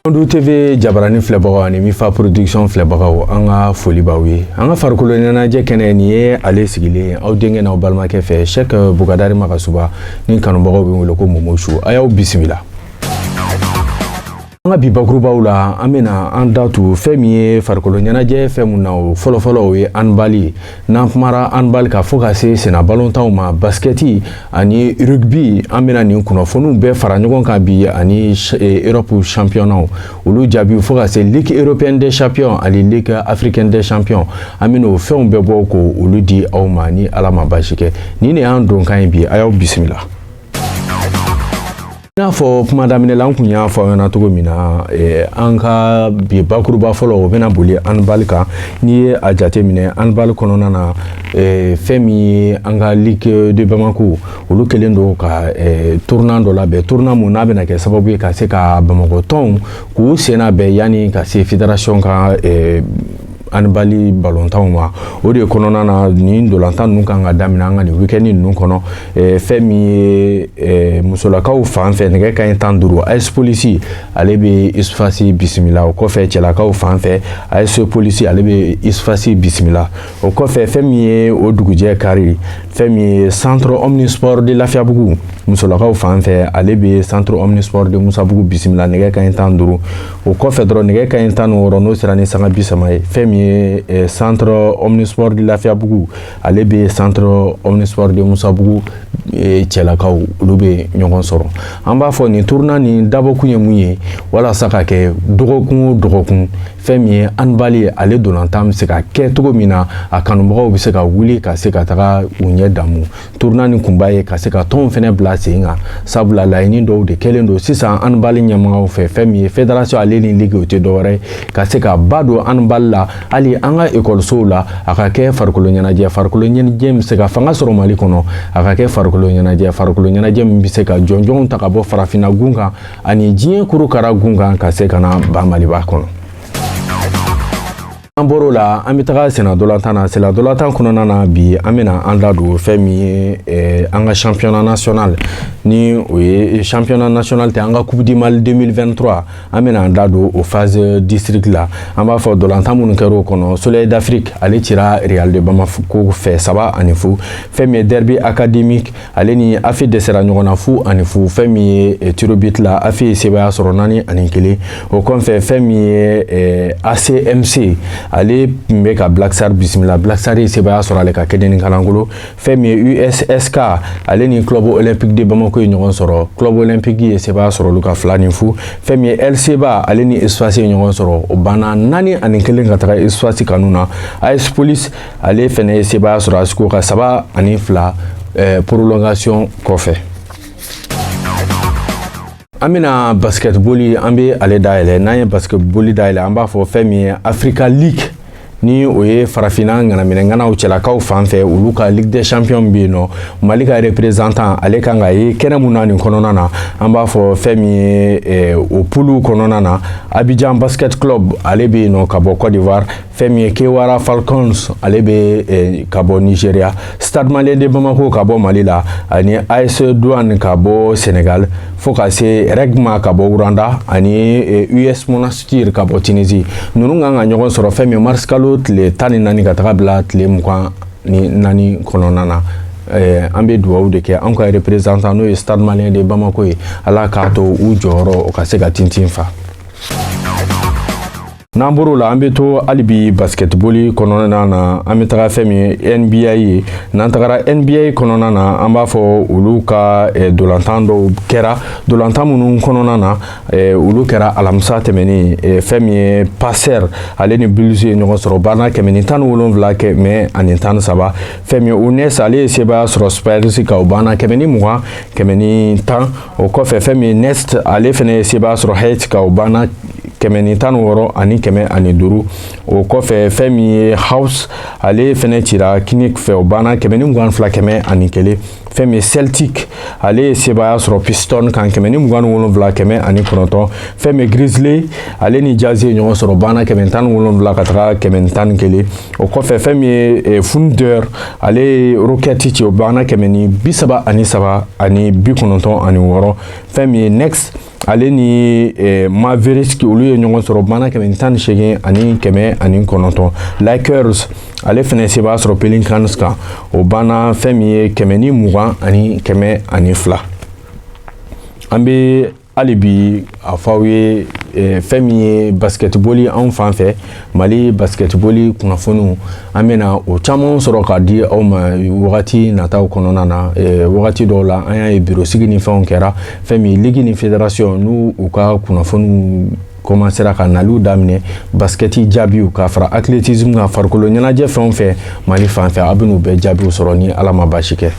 Monde TV jabarani filɛbagaw ani Mifa Production filɛbagaw, an ka foli b'aw ye. An ka farikolo ɲɛnajɛ kɛnɛ nin ye, ale sigilen aw denkɛ n'aw balimakɛ fɛ, Cheikh Bukadari Magasuba ni kanubagaw bɛ wele ko Momo Su. A y'aw bisimila. An ka bi bakurubaw la, an bɛna an da tu fɛn min ye farikolo ɲɛnajɛ fɛn mun na, o fɔlɔfɔlɔ, o ye handball ye. N'an kumara handball kan fo ka se senna balontanw ma, basketi ani rugby, an bɛna nin kunnafoniw bɛɛ fara ɲɔgɔn kan bi, ani Europe championnat olu jaabiw, fo ka se Ligue européenne des champions ani Ligue africaine des champions. An bɛna o fɛnw bɛɛ bɔ ko olu di aw ma ni Ala ma baasi kɛ. Nin de y'an donkan ye bi. A y'aw bisimila. I n'a fɔ kuma daminɛ la, an kun y'a fɔ aw ɲɛna cogo min na, an ka bi bakuruba fɔlɔ, o bɛna boli handball kan. N'i ye a jateminɛ, handball kɔnɔna na, fɛn min ye an ka Ligue de Bamako, olu kɛlen don ka tournoi dɔ labɛn, tournoi mun n'a bɛna kɛ sababu ye ka se ka Bamakɔ tɔnw k'u sen labɛn yanni ka se fédération ka handball balontanw ma. O de kɔnɔna na, nin dolantan ninnu kan ka daminɛ an ka nin week-end ninnu kɔnɔ. Fɛn min ye musolakaw fan fɛ, nɛgɛ kanɲɛ 15, AS Police ale bɛ USFAS bisimila. O kɔfɛ, cɛlakaw fan fɛ, AS Police ale bɛ USFAS bisimila. O kɔfɛ, fɛn min ye o dugujɛ kari, fɛn min ye Centre Omnisport de Lafiyabugu, musolakaw fan fɛ, ale bɛ Centre Omnisport de Musabugu bisimila nɛgɛ kanɲɛ 15. O kɔfɛ dɔrɔn, nɛgɛ kanɲɛ 16, n'o sera ni sanga 30 ye, fɛn min ye Centre Omnisport de Lafiyabugu, ale bɛ Centre Omnisport de Musabugu cɛlakaw, olu bɛ ɲɔgɔn sɔrɔ. An b'a fɔ nin tournoi nin dabɔkun ye mun ye? Walasa ka kɛ dɔgɔkun o dɔgɔkun, fɛn min ye handball ye, ale dolantan bɛ se ka kɛ cogo min na, a kanubagaw bɛ se ka wuli ka se ka taga u ɲɛ damu. Tournoi nin kunba ye ka se ka tɔnw fɛnɛ bila sen kan, sabula laɲini dɔw de kɛlen don sisan handball ɲɛmɔgɔw fɛ. Fɛn min ye fédération ale ni ligue, o tɛ dɔwɛrɛ ye ka se ka ba don handball la, hali an ka ekɔlisow la, a ka kɛ farikolo ɲɛnajɛ, farikolo ɲɛnajɛ bɛ se ka fanga sɔrɔ Mali kɔnɔ, a ka kɛ farikolo ɲɛnajɛ, farikolo ɲɛnajɛ min bɛ se ka jɔnjɔnw ta ka bɔ farafinna gun kan ani diɲɛ kurukara gun kan, ka se ka na ba Maliba kɔnɔ. An bɔr'o la, an bɛ taga senna dolantan na. Senna dolantan kɔnɔna na bi, an bɛna an da don fɛn min ye an ka championnat national, ni o ye championnat national tɛ, an ka Coupe du Mali 2023. An bɛna an da don o phase district la. An b'a fɔ dolantan minnu kɛra o kɔnɔ, Soleil d'Afrique ale cira Real de Bamako fɛ 3-0. Fɛn min ye Derby Académique, ale ni AFE dɛsɛra ɲɔgɔn na 0-0. Fɛn min ye tirs au but la, AFE ye sebaaya sɔrɔ 4-1. O kɔfɛ, fɛn min ye ACMC, ale tun bɛ ka Black Star bisimila, Black Star ye sebaaya sɔrɔ ale ka kɛnɛ ni kalankolo. Fɛn min ye USSK, ale ni Club Olympique de Bamako ye ɲɔgɔn sɔrɔ, Club Olympique ye sebaaya sɔrɔ olu ka 2-0. Fɛn min ye LCBA, ale ni USFAS ye ɲɔgɔn sɔrɔ, o banna 4-1 ka taga USFAS kanu na. AS Police ale fɛnɛ ye sebaaya sɔrɔ ASCO ka 3-2 prolongation kɔfɛ. An bɛna basketball, an bɛ ale dayɛlɛ. N'an ye basketball dayɛlɛ, an b'a fɔ fɛn min ye Africa League, ni o ye farafinna ŋanaminɛŋanaw cɛlakaw fan fɛ, olu ka Ligue des champions bɛ yen nɔ. Mali ka représentant ale kan ka ye kɛnɛ mun na nin kɔnɔna na, an b'a fɔ fɛn min ye o poule kɔnɔna na, Abidjan Basket Club ale bɛ yen nɔ ka bɔ Côte d'Ivoire, fɛn min ye Kewara Falcons ale bɛ ka bɔ Nigeria, Stade Malien de Bamako ka bɔ Mali la, ani AS Douane ka bɔ Sénégal, fo ka se Regma ka bɔ Rwanda ani US Monastir ka bɔ Tunisie. Ninnu kan ka ɲɔgɔn sɔrɔ fɛn min mars kalo tile 14 ka taga bila tile 24 kɔnɔna na. An bɛ dugawu de kɛ an ka représentant, n'o ye Stade Malien de Bamako ye, Ala k'a to u jɔyɔrɔ o ka se ka tintin fa. N'an bɔr'o la, an bɛ to hali bi basketball kɔnɔna na. An bɛ taga fɛn min ye NBA ye. N'an tagara NBA kɔnɔna na, an b'a fɔ olu ka dolantan dɔw kɛra, dolantan minnu kɔnɔna na, olu kɛra alamisa tɛmɛnen. Fɛn min ye Pacers ale ni Bulls ye ɲɔgɔn sɔrɔ, banna 117 113. Fɛn min ye Hornets, ale ye sebaaya sɔrɔ Spurs kan, o banna 120 110. O kɔfɛ, fɛn min ye Nets, ale fɛnɛ ye sebaaya sɔrɔ Heat kan, o banna 116 ani 105. O kɔfɛ, fɛn min ye Hawks, ale fɛnɛ cira Knicks fɛ, o banna 122 101. Fɛn min ye Celtic, ale ye sebaaya sɔrɔ Piston kan 127 109. Fɛn min ye Grizzly, ale ni Jazz ye ɲɔgɔn sɔrɔ, banna 117 ka taga 111. O kɔfɛ, fɛn min ye Thunder, ale ye Rocket ci, o banna 133 ani 96. Fɛn min ye Knicks, Ale ni Mavericks, olu ye ɲɔgɔn sɔrɔ, banna 118 ani 109. Lakers, ale fɛnɛ sebaaya sɔrɔ Pelicans kan, o banna fɛn min ye 120 ani 102. An bɛ hali bi a fɔ aw ye, fɛn min ye basketball, anw fan fɛ Mali basketball kunnafoniw, an bɛna o caman sɔrɔ k'a di aw ma wagati nataw kɔnɔna na. Wagati dɔw la, an y'a ye bureau sigi ni fɛnw kɛra, fɛn min ligue ni fédération n'u u ka kunnafoniw commencera ka naliw daminɛ, basket jaabiw ka fara athlétisme kan, farikolo ɲɛnajɛ fɛn o fɛn Mali fan fɛ, a bɛ n'u bɛɛ jaabiw sɔrɔ ni Ala ma baasi kɛ.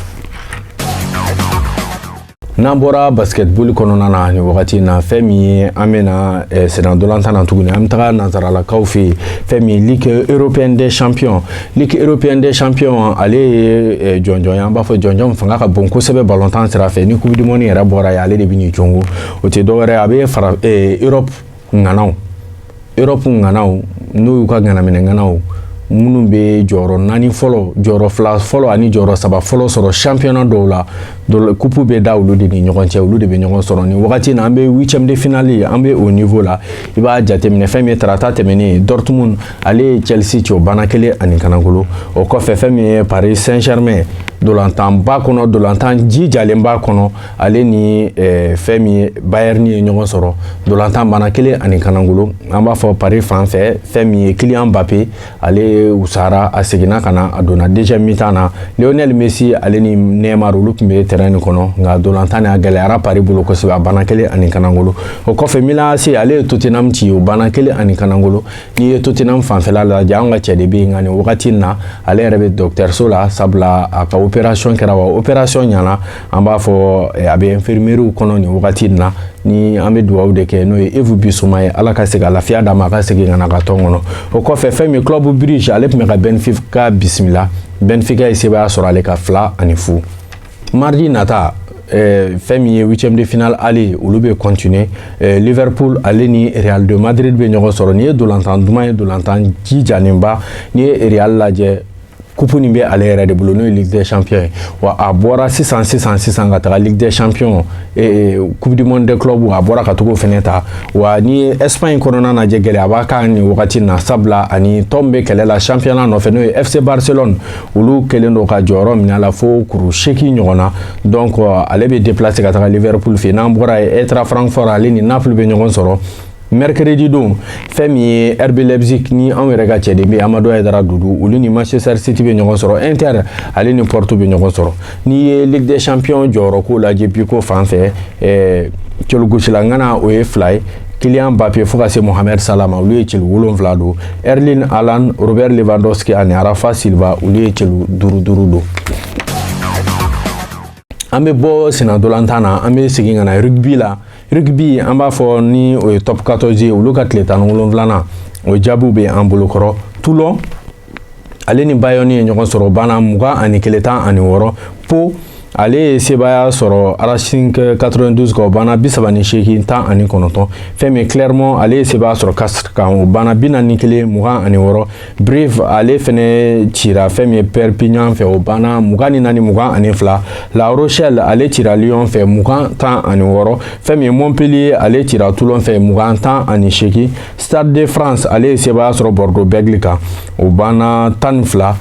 N'an bɔra basketball kɔnɔna na nin wagati in na, fɛn min ye an bɛna senna na tuguni, an bɛ taga nanzaralakaw fɛ yen, fɛn min ye Ligue européenne des champions. Ligue européenne des champions, ale ye jɔnjɔn ye, an b'a fɔ jɔnjɔn fanga ka bon kosɛbɛ balontan sira fɛ. Ni Coupe du monde yɛrɛ bɔra yen, ale de bɛ n'i jongo. O tɛ dɔwɛrɛ ye, a bɛ fara Europe ŋanaw, Europe ŋanaw n'u y'u ka ŋanaminɛ ŋanaw minnu bɛ jɔyɔrɔ naani fɔlɔ, jɔyɔrɔ fila fɔlɔ ani jɔyɔrɔ saba fɔlɔ sɔrɔ championnat dɔw la, coupe bɛ da olu de ni ɲɔgɔn cɛ, olu de bɛ ɲɔgɔn sɔrɔ. Nin wagati in na, an bɛ huitième de finale, an bɛ o niveau la. I b'a jateminɛ, fɛn min ye tarata tɛmɛnen, Dortmund, ale ye Chelsea ci, o banna kelen ani kanangolo. O kɔfɛ, fɛn min ye Paris Saint-Germain, dolantanba kɔnɔ, dolantan jijalenba kɔnɔ, ale ni fɛn min ye Bayern ye ɲɔgɔn sɔrɔ, dolantan banna kelen ani kanangolo. An b'a fɔ Paris fan fɛ, fɛn min ye Kylian Mbappé, ale wusara, a seginna ka na, a donna deuxième mi-temps na. Lionel Messi, ale ni Neymar, olu tun bɛ terrain nin kɔnɔ, nka dolantan nin a gɛlɛyara Paris bolo kosɛbɛ, a banna kelen ani kanangolo. O kɔfɛ, Milan AC, ale ye Tottenham ci, o banna kelen ani kanangolo. N'i ye Tottenham fanfɛla lajɛ, an ka cɛ de bɛ yen, nka nin wagati in na, ale yɛrɛ bɛ dɔgɔtɔrɔso la, sabula a ka opération kɛra, wa opération ɲɛna. An b'a fɔ a bɛ infirmerie kɔnɔ nin wagati in na, ni an bɛ dugawu de kɛ, n'o ye Yves Bissouma ye, Ala ka segin ka lafiya d'a ma, a ka segin ka na a ka tɔn kɔnɔ. O kɔfɛ, fɛn min Club Brugge, ale tun bɛ ka Benfica bisimila, Benfica ye sebaaya sɔrɔ ale ka 2-0. Mardi nata, fɛn min ye huitième de finale aller, olu bɛ continuer. Liverpool, ale ni Real de Madrid bɛ ɲɔgɔn sɔrɔ. Nin ye dolantan duman ye, dolantan jijalenba. N'i ye Real lajɛ, coupe nin bɛ ale yɛrɛ de bolo, n'o ye Ligue des champions ye. Wa a bɔra sisan sisan sisan ka taga Ligue des champions, Coupe du monde des clubs, a bɔra ka togo fɛnɛ ta. Wa ni ye Espagne kɔnɔna lajɛ, gɛlɛya b'a kan nin wagati na, sabula ani tɔn bɛ kɛlɛ la championnat nɔfɛ, n'o ye FC Barcelone, olu kɛlen don ka jɔyɔrɔ minɛ a la fo kuru 8 ɲɔgɔn na. Donc ale bɛ déplacer ka taga Liverpool fɛ. N'an bɔra yen, Eintracht Francfort, ale ni Naples bɛ ɲɔgɔn sɔrɔ mercredi don. Fɛn min ye RB Leipzig, ni anw yɛrɛ ka cɛden bɛ Amadou Haidara Dudu, olu ni Manchester City bɛ ɲɔgɔn sɔrɔ. Inter, ale ni Porto bɛ ɲɔgɔn sɔrɔ. N'i ye Ligue des champions jɔyɔrɔ ko lajɛ bi ko fan fɛ, cɛlugosila ŋana, o ye fila ye: Kylian Mbappé fo ka se Mohamed Salah ma, olu ye celu 7 don. Erling Haaland, Robert Lewandowski ani Rafa Silva, olu ye celu duuru duuru don. An bɛ bɔ sennadolantan na, an bɛ segin ka na rugby la. Rugby, an b'a fɔ ni o ye Top 14 ye, olu ka tile 17nan, o jaabiw bɛ an bolo kɔrɔ. Toulon, ale ni Bayonne ye ɲɔgɔn sɔrɔ, banna 21, 16. Pau, ale ye sebaaya sɔrɔ Racing 92 kan, o banna 38, 19. Fɛn min Clermont, ale ye sebaaya sɔrɔ Castres kan, o banna 41, 26. Brive, ale fɛnɛ cira fɛn min ye Perpignan fɛ, o banna 24, 22. La Rochelle, ale cira Lyon fɛ 20, 16. Fɛn min ye Montpellier, ale cira Toulon fɛ 20, 18. Stade de France, ale ye sebaaya sɔrɔ Bordeaux Bègles kan, o banna 12-6.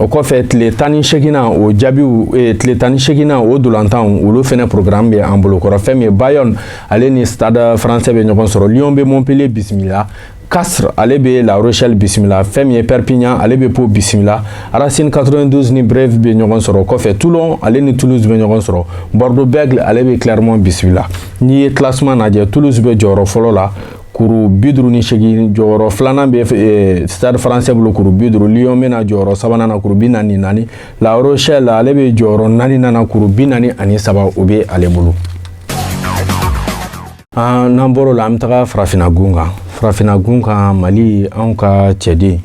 O kɔfɛ, tile 18nan, o jaabiw, tile 18nan, o dolantanw, olu fɛnɛ programme bɛ an bolo kɔrɔ. Fɛn min ye Bayonne, ale ni Stade français bɛ ɲɔgɔn sɔrɔ. Lyon bɛ Montpellier bisimila. Castres, ale bɛ La Rochelle bisimila. Fɛn min ye Perpignan, ale bɛ Pau bisimila. Racing 92 ni Brive bɛ ɲɔgɔn sɔrɔ. O kɔfɛ, Toulon, ale ni Toulouse bɛ ɲɔgɔn sɔrɔ. Bordeaux Bègles, ale bɛ Clermont bisimila. N'i ye classement lajɛ, Toulouse bɛ jɔyɔrɔ fɔlɔ la, kuru 58. Jɔyɔrɔ filanan bɛ Stade français bolo, kuru 50. Lyon bɛna jɔyɔrɔ sabanan na, kuru 44. La Rochelle, ale bɛ jɔyɔrɔ naaninan na, kuru 43, o bɛ ale bolo. N'an bɔr'o la, an bɛ taga farafinna gun kan. Farafinna gun kan, Mali, anw ka cɛden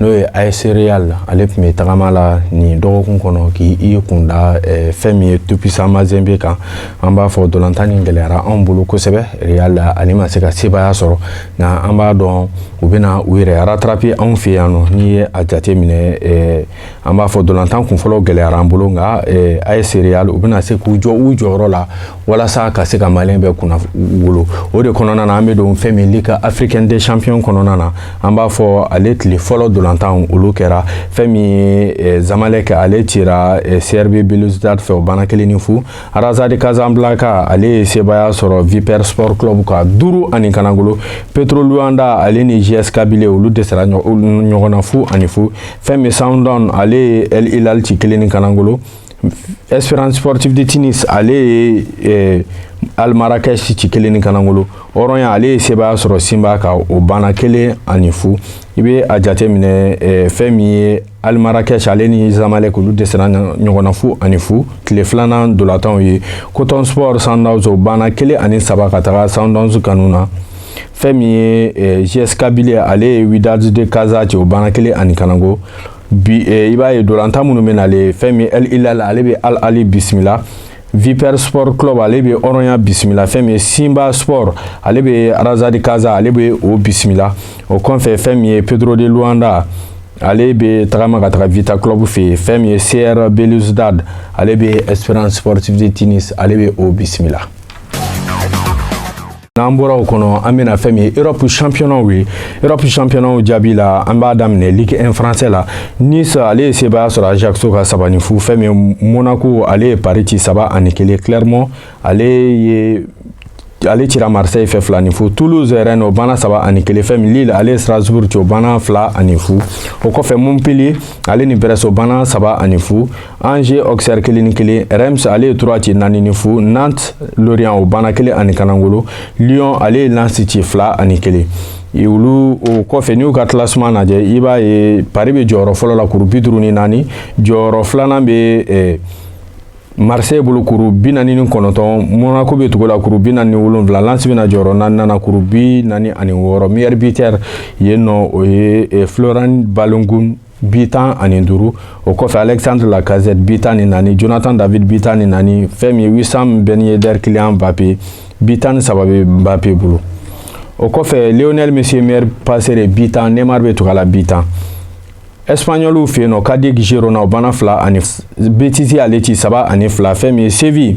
N'o ye AS Real, ale tun bɛ tagama la nin dɔgɔkun kɔnɔ k'i kunda fɛn min ye Tout-Puissant Mazembe kan. An b'a fɔ dolantan nin gɛlɛyara anw bolo kosɛbɛ. Real ale ma se ka sebaaya sɔrɔ, nka an b'a dɔn u bɛna u yɛrɛ rattraper anw fɛ yan nɔ. N'i ye a jate minɛ, an b'a fɔ dolantan kunfɔlɔ gɛlɛyara an bolo, nka AS Real, u bɛna se k'u jɔ u jɔyɔrɔ la walasa ka se ka Malien bɛɛ kunna wolo. O de kɔnɔna na, an bɛ don fɛn min Ligue africaine des champions kɔnɔna na. An b'a fɔ ale tile fɔlɔ dolantan, olu kɛra. Fɛn min ye Zamalek, ale cira CRB Belouizdad fɛ, o banna 1-0. Raja de Casablanca, ale ye sebaaya sɔrɔ Viper Sport Club ka 5-1. Petro Luanda, ale ni JS Kabylie, olu dɛsɛra ɲɔgɔn na 0-0. Fɛn min Sundowns, ale ye El Hilal ci 1-1. Espérance Sportive de Tunis, ale ye Al Marrakech ci 1-1. Horoya, ale ye sebaaya sɔrɔ Simba kan, o banna 1-0. I bɛ a jate minɛ, fɛn min ye Al Marrakech, ale ni Zamalek, olu dɛsɛra ɲɔgɔn na 0-0. Tile filanan dolantanw ye Coton Sport Sundowns, o banna 1-3 ka taga Sundowns kanu na. Fɛn min ye JS Kabylie, ale ye Wydad de Casa ci, o banna 1-1. Bi, i b'a ye dolantan minnu bɛ nalen, fɛn min El Hilal, ale bɛ Al Ali bisimila. Viper Sport Club, ale bɛ Horoya bisimila. Fɛn min ye Simba Sport, ale bɛ Raja de Casa, ale bɛ o bisimila. O kɔfɛ, fɛn min ye Petro de Luanda, ale bɛ tagama ka taga Vita Club fɛ yen. Fɛn min ye CR Belouizdad, ale bɛ Espérance Sportive de Tunis, ale bɛ o bisimila. N'an bɔra o kɔnɔ, an bɛna fɛn min ye Europe championnat ye. Europe championnat jaabi la, an b'a daminɛ Ligue 1 français la. Nice, ale ye sebaaya sɔrɔ Ajaccio ka 3-0. Fɛn min ye Monaco, ale ye Paris ci 3-1. Clermont, ale cira Marseille fɛ 2-0. Toulouse Rennes, o banna 3-1. Fɛn min Lille, ale ye Strasbourg ci, o banna 2-0. O kɔfɛ, Montpellier, ale ni Brest, o banna 3-0. Angers Auxerre 1-1. Reims, ale ye 3 ci 4-0. Nantes Lorient, o banna 1-1. Lyon, ale ye Lens ci 2-1. Olu o kɔfɛ, n'i y'u ka classement lajɛ, i b'a ye Paris bɛ jɔyɔrɔ fɔlɔ la, kuru 54. Jɔyɔrɔ filanan bɛ Marseille bolo, kuru 49. Monaco bɛ tugu la, kuru 47. Lens bɛna jɔyɔrɔ naaninan na, kuru 46. Meilleur buteur yen nɔ, o ye Folarin Balogun, bi 15. O kɔfɛ, Alexandre Lacazette, bi 14. Jonathan David, bi 14. Fɛn min ye Wissam Ben Yedder, Kylian Mbappé, bi 13 bɛ Mbappé bolo. O kɔfɛ, Lionel Messi, meilleur passeur, bi 10. Neymar bɛ tugu a la, bi 10. Espagnol fɛ yen nɔ, Cadix Girona, o banna fila ani Betis, ale ci 3-2. Fɛn min ye Séville,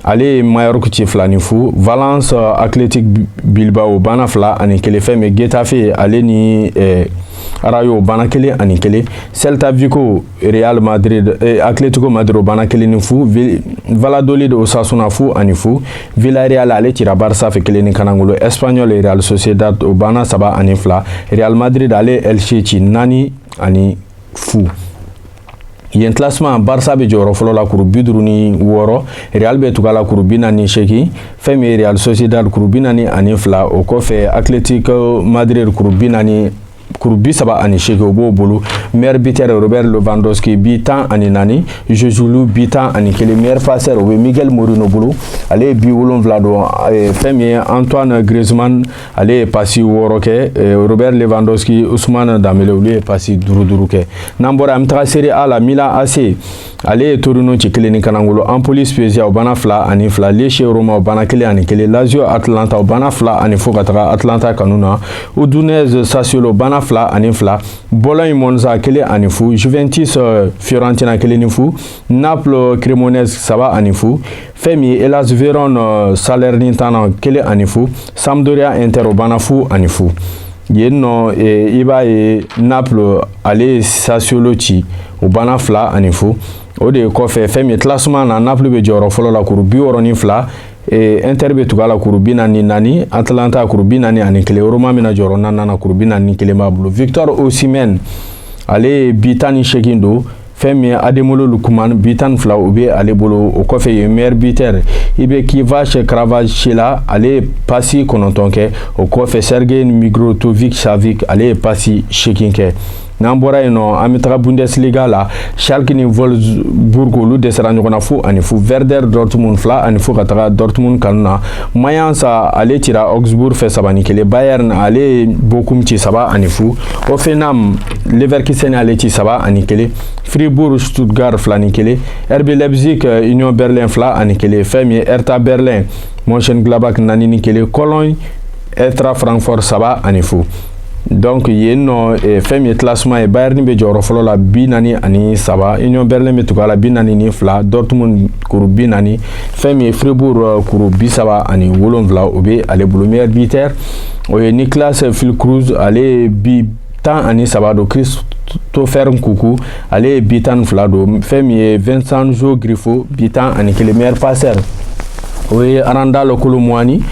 ale ye Mallorca ci 2-0. Valence Athletic Bilbao, o banna 2-1. Fɛn min ye Getafe, ale ni Rayo, o banna 1-1. Celta Vigo Real Madrid, Atletico Madrid, o banna 1-0. Valladolid Osasuna, 0-0. Villarreal, ale cira Barça fɛ 1-0. Espanyol Real Sociedad, o banna 3-2. Real Madrid, ale Elche ci 4-0. Yen classement, Barça bɛ jɔyɔrɔ fɔlɔ la, kuru 56. Real bɛ tugu a la, kuru 48. Fɛn min ye Real Sociedad, kuru 42. O kɔfɛ, Atletico Madrid, kuru 40, kuru 38, o b'o bolo. Meilleur buteur, Robert Lewandowski, bi 14. Joselu, bi 11. Meilleur passeur, o bɛ Mikel Merino bolo, ale ye bi 7 don. Fɛn min ye Antoine Griezmann, ale ye passe 6 kɛ. Robert Lewandowski, Ousmane Dembélé, olu ye passe duuru duuru kɛ. N'an bɔra, an bɛ taga Serie A la. Milan AC, ale ye Torino ci 1-1. Empoli Spezia, o banna 2-2. Lecce Roma, o banna 1-1. Lazio Atalanta, o banna 2-0 ka taga Atalanta kanu na. Udinese Sassuolo, o banna 2-2. Bologne Monza, 1-0. Juventus Fiorentina, 1-0. Naples Cremonese, 3-0. Fɛn min ye Hellas Verona Salernitana, 1-0. Sampdoria Inter, o banna 0-0. Yen nɔ, i b'a ye Naples, ale ye Sassuolo ci, o banna 2-0. O de kɔfɛ, fɛn min ye classement na, Naples bɛ jɔyɔrɔ fɔlɔ la, kuru 62. Inter bɛ tugu a la, kuru 44. Atalanta, kuru 41. Roma bɛna jɔyɔrɔ naaninan na, kuru 41 b'a bolo. Victor Osimhen, ale ye bi 18 don. Fɛn min ye Ademola Lookman, bi 12, o bɛ ale bolo. O kɔfɛ, yen meilleur buteur, i bɛ Khvicha Kvaratskhelia, ale ye passe 9 kɛ. O kɔfɛ, Sergei Milinkovic Savic, ale ye passe 8 kɛ. N'an bɔra yen nɔ, an bɛ taga Bundesliga la. Schalke ni Wolfsburg, olu dɛsɛra ɲɔgɔn na 0-0. Werder Dortmund, 2-0 ka taga Dortmund kanu na. Mayence, ale cira Augsbourg fɛ 3-1. Bayern, ale ye Bochum ci 3-0. Hoffenheim, Leverkusen ale ci 3-1. Fribourg, Stuttgart, 2-1. RB Leipzig, Union Berlin, 2-1. Fɛn min ye Hertha Berlin, Mönchengladbach, 4-1. Cologne, Eintracht Francfort, 3-0. Donc yen nɔ, fɛn min ye classement ye, Bayern bɛ jɔyɔrɔ fɔlɔ la, 43. Union Berlin bɛ tugu a la, 42. Dortmund, kuru 40. Fɛn min ye Fribourg, kuru 37, o bɛ ale bolo. Meilleur buteur, o ye Niklas Füllkrug, ale ye but 13 don. Christopher Nkunku, ale ye but 12 don. Fɛn min ye Vincenzo Grifo, but 11. Meilleur passeur, o ye Randal Kolo Muani,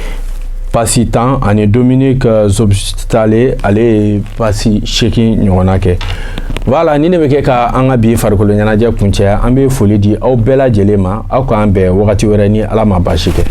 passe 10, ani Dominique Szoboszlai, ale ye passe 8 ɲɔgɔnna kɛ. Voilà, ni ne bɛ kɛ ka an ka bi farikolo ɲɛnajɛ kuncɛ, an bɛ foli di aw bɛɛ lajɛlen ma. Aw k'an bɛn wagati wɛrɛ ni Ala ma baasi kɛ.